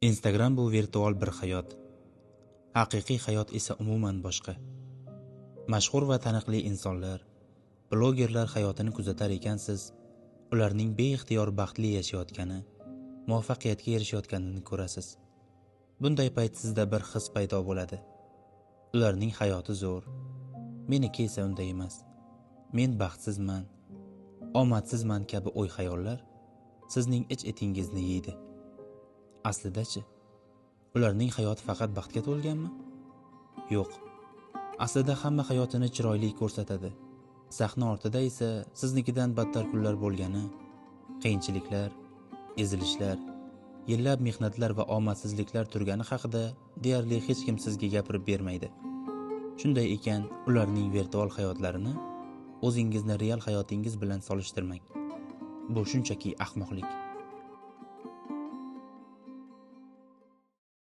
Instagram bu virtual bir hayot. Haqiqiy hayot esa umuman boshqa. Mashhur va taniqli insonlar, blogerlar hayotini kuzatar ekansiz, ularning beixtiyor baxtli yashayotgani, muvaffaqiyatga erishayotganini ko'rasiz. Bunday payt sizda bir his paydo bo'ladi. Ularning hayoti zo'r. Meniki esa unday emas. Men baxtsizman, omadsizman kabi o'y-xayollar sizning ich etingizni yeydi. Aslida-chi, ularning hayoti faqat baxtga to'lganmi? Yo'q. Aslida hamma hayotini chiroyli ko'rsatadi. Sahna ortida esa siznikidan battar kunlar bo'lgani, qiyinchiliklar, ezilishlar, yillab mehnatlar va omadsizliklar turgani haqida deyarli hech kim sizga gapirib bermaydi. Shunday ekan, ularning virtual hayotlarini o'zingizni real hayotingiz bilan solishtirmang. Bu shunchaki ahmoqlik.